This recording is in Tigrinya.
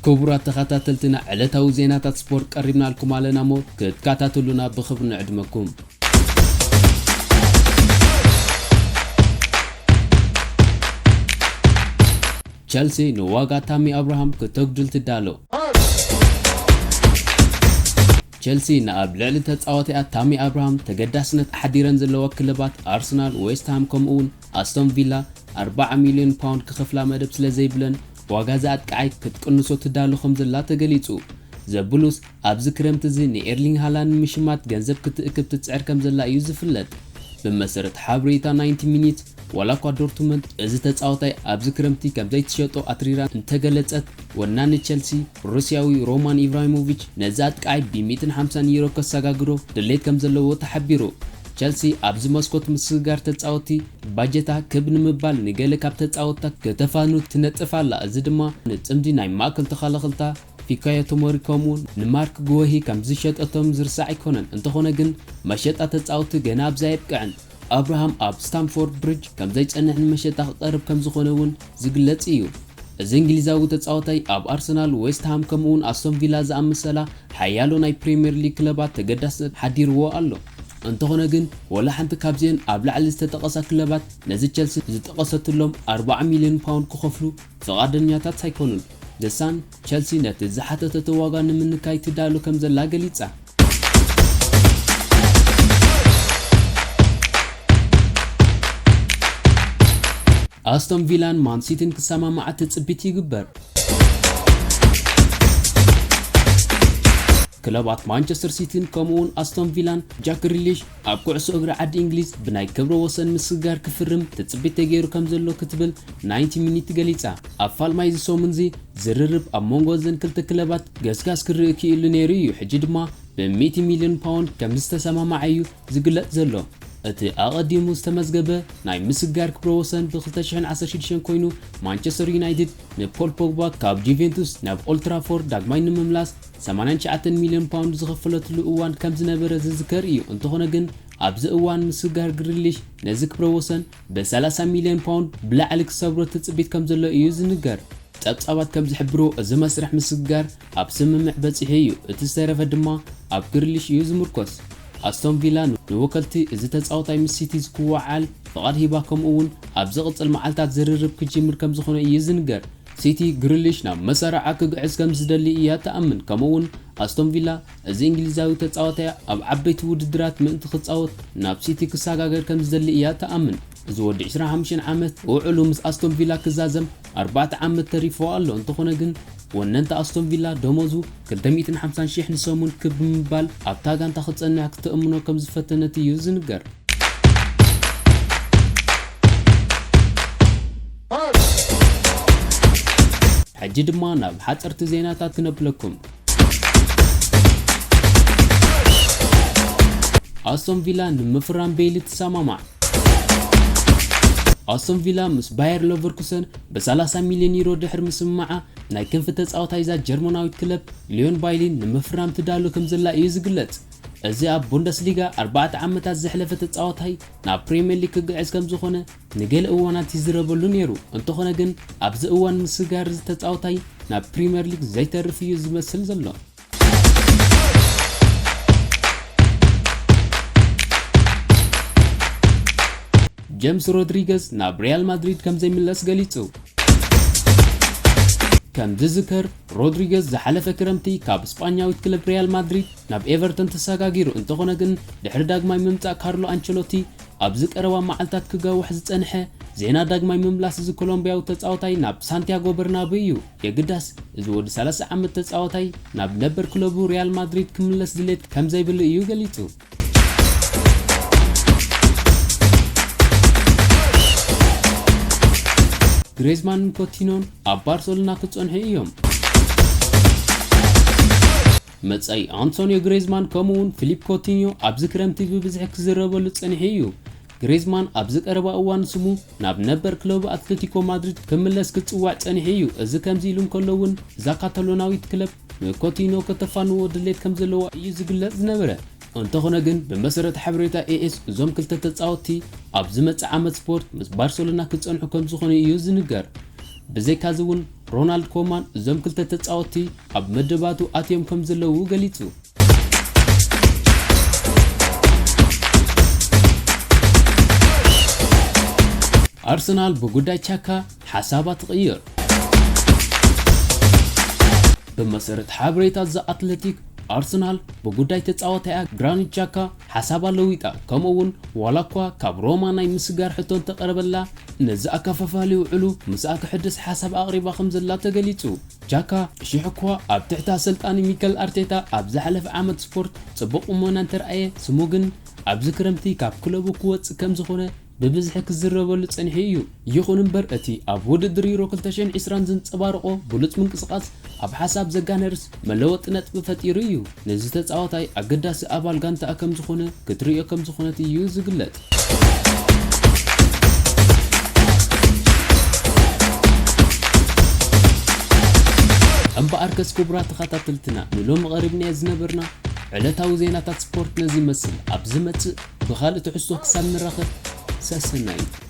ክቡራት ተኸታተልትና፣ ዕለታዊ ዜናታት ስፖርት ቀሪብናልኩም ኣለና እሞ ክትከታተሉና ብኽብሪ ንዕድመኩም። ቸልሲ ንዋጋ ታሚ ኣብርሃም ክተጉድል ትዳሎ። ቸልሲ ንኣብ ልዕሊ ተጻዋቲኣ ታሚ ኣብርሃም ተገዳስነት ኣሕዲረን ዘለዋ ክለባት ኣርሰናል፣ ዌስትሃም ከምኡውን ኣስቶን ቪላ ኣርባዓ ሚልዮን ፓውንድ ክኸፍላ መደብ ስለ ዘይብለን፣ ዋጋ እዚ ኣጥቃዓይ ክትቅንሶ ትዳሎ ከም ዘላ ተገሊጹ። ዘብሉስ ኣብዚ ክረምቲ እዚ ንኤርሊንግ ሃላንድ ንምሽማት ገንዘብ ክትእክብ ትጽዕር ከም ዘላ እዩ ዝፍለጥ። ብመሰረት ሓበሬታ ናይንቲ ሚኒትስ፣ ዋላ እኳ ዶርትመንድ እዚ ተጻዋታይ ኣብዚ ክረምቲ ከም ዘይትሸጦ ኣትሪራ እንተገለጸት፣ ወናኒ ቸልሲ ሩስያዊ ሮማን ኢብራሂሞቪች ነዚ ኣጥቃዓይ ብ ሚእትን ሓምሳን ዩሮ ከሰጋግሮ ድሌት ከም ዘለዎ ተሓቢሩ። ቸልሲ ኣብዚ መስኮት ምስግጋር ተጻወትቲ ባጀታ ክብ ንምባል ንገለ ካብ ተጻወትታ ከተፋኑ ትነጥፍ ኣላ። እዚ ድማ ንጽምዲ ናይ ማእከል ተኸላኸልታ ፊካዮ ቶሞሪ ከምኡ ንማርክ ጉወሂ ከም ዝሸጠቶም ዝርሳዕ ኣይኮነን። እንተኾነ ግን መሸጣ ተጻወትቲ ገና ኣብዚ ኣየብቅዐን። ኣብርሃም ኣብ ስታምፎርድ ብሪጅ ከም ዘይጸንሕ ንመሸጣ ክቐርብ ከም ዝኾነ እውን ዝግለጽ እዩ። እዚ እንግሊዛዊ ተጻዋታይ ኣብ ኣርሰናል፣ ዌስት ሃም ከምኡውን ኣስቶን ቪላ ዝኣመሰላ ሓያሎ ናይ ፕሪምየር ሊግ ክለባት ተገዳስነት ሓዲርዎ ኣሎ። እንተኾነ ግን ወላ ሓንቲ ካብዚአን ኣብ ላዕሊ ዝተጠቐሳ ክለባት ነዚ ቸልሲ ዝጠቐሰትሎም ኣርባዓ ሚልዮን ፓውንድ ክኸፍሉ ፍቓደኛታት ኣይኮኑን። ዘ ሳን፣ ቸልሲ ነቲ ዝሓተተቶ ዋጋ ንምንካይ ትዳሎ ከም ዘላ ገሊጻ። ኣስቶን ቪላን ማን ሲቲን ክሰማማዓ ትጽቢት ይግበር። ክለባት ማንቸስተር ሲቲን ከምኡውን ኣስቶን ቪላን ጃክ ግሪሊሽ ኣብ ኩዕሶ እግሪ ዓዲ እንግሊዝ ብናይ ክብረ ወሰን ምስግጋር ክፍርም ትጽቢት ተገይሩ ከም ዘሎ ክትብል ናይንቲ ሚኒት ገሊጻ። ኣብ ፋልማይ እዚ ሰሙን እዚ ዝርርብ ኣብ መንጎ እዘን ክልተ ክለባት ገስጋስ ክርኢ ክኢሉ ነይሩ እዩ። ሕጂ ድማ ብ ሚእቲ ሚልዮን ፓውንድ ከም ዝተሰማማዐ እዩ ዝግለጽ ዘሎ። እቲ ኣቐዲሙ ዝተመዝገበ ናይ ምስግጋር ክብረ ወሰን ብ ክልተ ሽሕን ዓሰርተ ሽዱሽተን ኮይኑ፣ ማንቸስተር ዩናይትድ ንፖል ፖግባ ካብ ጁቬንቱስ ናብ ኦልትራፎርድ ዳግማይ ንምምላስ ሰማንያን ትሽዓተን ሚልዮን ፓውንድ ዝኸፈለትሉ እዋን ከም ዝነበረ ዝዝከር እዩ። እንተኾነ ግን ኣብዚ እዋን ምስግጋር ግሪሊሽ ነዚ ክብረ ወሰን ብ ሰላሳ ሚልዮን ፓውንድ ብላዕሊ ክሰብሮ ትጽቢት ከም ዘሎ እዩ ዝንገር። ጸብጻባት ከም ዝሕብሮ እዚ መስርሕ ምስግጋር ኣብ ስምምዕ በጺሑ እዩ። እቲ ዝተረፈ ድማ ኣብ ግሪሊሽ እዩ ዝምርኮስ። ኣስቶን ቪላ ንወከልቲ እዚ ተጻዋታይ ምስ ሲቲ ዝክወዓል ፍቓድ ሂባ ከምኡ እውን ኣብ ዝቕጽል መዓልታት ዝርርብ ክጅምር ከም ዝኾነ እዩ ዝንገር። ሲቲ ግሪሊሽ ናብ መሳርዓ ክግዕዝ ከም ዝደሊ እያ ትኣምን። ከምኡ እውን ኣስቶን ቪላ እዚ እንግሊዛዊ ተጻዋታይ ኣብ ዓበይቲ ውድድራት ምእንቲ ክጻወት ናብ ሲቲ ክሰጋገር ከም ዝደሊ እያ ትኣምን። እዚ ወዲ ዕስራን ሓሙሽተን ዓመት ውዕሉ ምስ ኣስቶን ቪላ ክዛዘም ኣርባዕተ ዓመት ተሪፎ ኣሎ። እንተኾነ ግን ወነንቲ ኣስቶን ቪላ ደሞዙ ክልተ ሚእትን ሓምሳን ሺሕ ንሰሙን ክብ ብምባል ኣብታ ጋንታ ክጸንሕ ክተእምኖ ከም ዝፈተነት እዩ ዝንገር። ሕጂ ድማ ናብ ሓጸርቲ ዜናታት ክነብለኩም። ኣስቶን ቪላ ንምፍራም ቤይሊ ትሰማማዕ። ኣስቶን ቪላ ምስ ባየር ሌቨርኩሰን ብ ሰላሳ ሚልዮን ዩሮ ድሕሪ ምስምማዓ፣ ናይ ክንፊ ተጻዋታይ እዛ ጀርመናዊት ክለብ ሊዮን ባይሊን ንምፍራም ትዳሎ ከም ዘላ እዩ ዝግለጽ። እዚ ኣብ ቡንደስሊጋ ኣርባዕተ ዓመታት ዘሕለፈ ተጻዋታይ ናብ ፕሪምየር ሊግ ክግዕዝ ከም ዝኾነ ንገለ እዋናት ይዝረበሉ ነይሩ። እንተኾነ ግን ኣብዚ እዋን ምስጋር እዚ ተጻዋታይ ናብ ፕሪምየር ሊግ ዘይተርፍ እዩ ዝመስል ዘሎ። ጀምስ ሮድሪገዝ ናብ ሪያል ማድሪድ ከም ዘይምለስ ገሊጹ። ከም ዝዝከር፣ ሮድሪገዝ ዝሓለፈ ክረምቲ ካብ ስጳኛዊት ክለብ ሪያል ማድሪድ ናብ ኤቨርተን ተሰጋጊሩ። እንተኾነ ግን፣ ድሕሪ ዳግማይ ምምጻእ ካርሎ ኣንቸሎቲ ኣብዚ ቀረባ መዓልታት ክጋውሕ ዝጸንሐ ዜና ዳግማይ ምምላስ እዚ ኮሎምቢያዊ ተጻዋታይ ናብ ሳንቲያጎ በርናቡ እዩ። የግዳስ፣ እዚ ወዲ ሰላሳ ዓመት ተጻዋታይ ናብ ነበር ክለቡ ሪያል ማድሪድ ክምለስ ድሌት ከም ዘይብሉ እዩ ገሊጹ። ግሬዝማንን ኮቲኖን ኣብ ባርሰሎና ክጸንሑ እዮም። መጻኢ ኣንቶኒዮ ግሬዝማን ከምኡውን ፊሊፕ ኮቲኒዮ ኣብዚ ክረምቲ ብብዝሒ ክዝረበሉ ጸኒሑ እዩ። ግሬዝማን ኣብዚ ቀረባ እዋን ስሙ ናብ ነበር ክለቡ ኣትሌቲኮ ማድሪድ ክምለስ ክጽዋዕ ጸኒሑ እዩ። እዚ ከምዚ ኢሉ እንከሎ እውን፣ እዛ ካታሎናዊት ክለብ ንኮቲኖ ከተፋንዎ ድሌት ከም ዘለዋ እዩ ዝግለጽ ዝነበረ። እንተኾነ ግን፣ ብመሰረት ሓበሬታ ኤ ኤስ፣ እዞም ክልተ ተጻወትቲ ኣብ ዝመጽእ ዓመት ስፖርት ምስ ባርሰሎና ክጸንሑ ከም ዝኾኑ እዩ ዝንገር። ብዘይካዚ እውን፣ ሮናልድ ኮማን እዞም ክልተ ተጻወትቲ ኣብ መደባቱ ኣትዮም ከም ዘለዉ ገሊጹ። ኣርሰናል ብጉዳይ ቻካ ሓሳባ ትቕይር። ብመሰረት ሓበሬታ ዘ ኣትለቲክ፣ ኣርሰናል ብጉዳይ ተጻዋታያ ግራኒት ቻካ ሓሳባ ለዊጣ፣ ከምኡ እውን ዋላ እኳ ካብ ሮማ ናይ ምስጋር ሕቶ እንተቐረበላ፣ ነዚ ኣከፋፋሊ ውዕሉ ምስኣ ክሕድስ ሓሳብ ኣቕሪባ ከም ዘላ ተገሊጹ። ቻካ ሽሕ እኳ ኣብ ትሕቲ ኣሰልጣኒ ሚከል ኣርቴታ ኣብ ዝሓለፈ ዓመት ስፖርት ጽቡቕ ቁመና እንተርኣየ፣ ስሙ ግን ኣብዚ ክረምቲ ካብ ክለቡ ክወጽእ ከም ዝኾነ ብብዝሒ ክዝረበሉ ጸኒሑ እዩ። ይኹን እምበር፣ እቲ ኣብ ውድድር ዩሮ ክልተ ሽሕን ዕስራን ዘንጸባረቖ ብሉጽ ምንቅስቓስ ኣብ ሓሳብ ዘጋነርስ መለወጢ ነጥቢ ፈጢሩ እዩ። ነዚ ተጻዋታይ ኣገዳሲ ኣባል ጋንታኣ ከም ዝኾነ ክትርእዮ ከም ዝኾነት እዩ ዝግለጽ። እምበኣርከስ ክቡራት ተኸታተልትና፣ ንሎሚ ቀሪብናዮ ዝነበርና ዕለታዊ ዜናታት ስፖርት ነዚ ይመስል። ኣብ ዝመጽእ ብኻልእ ትሕዝቶ ክሳብ ንራኸብ፣ ሰሰናዩ።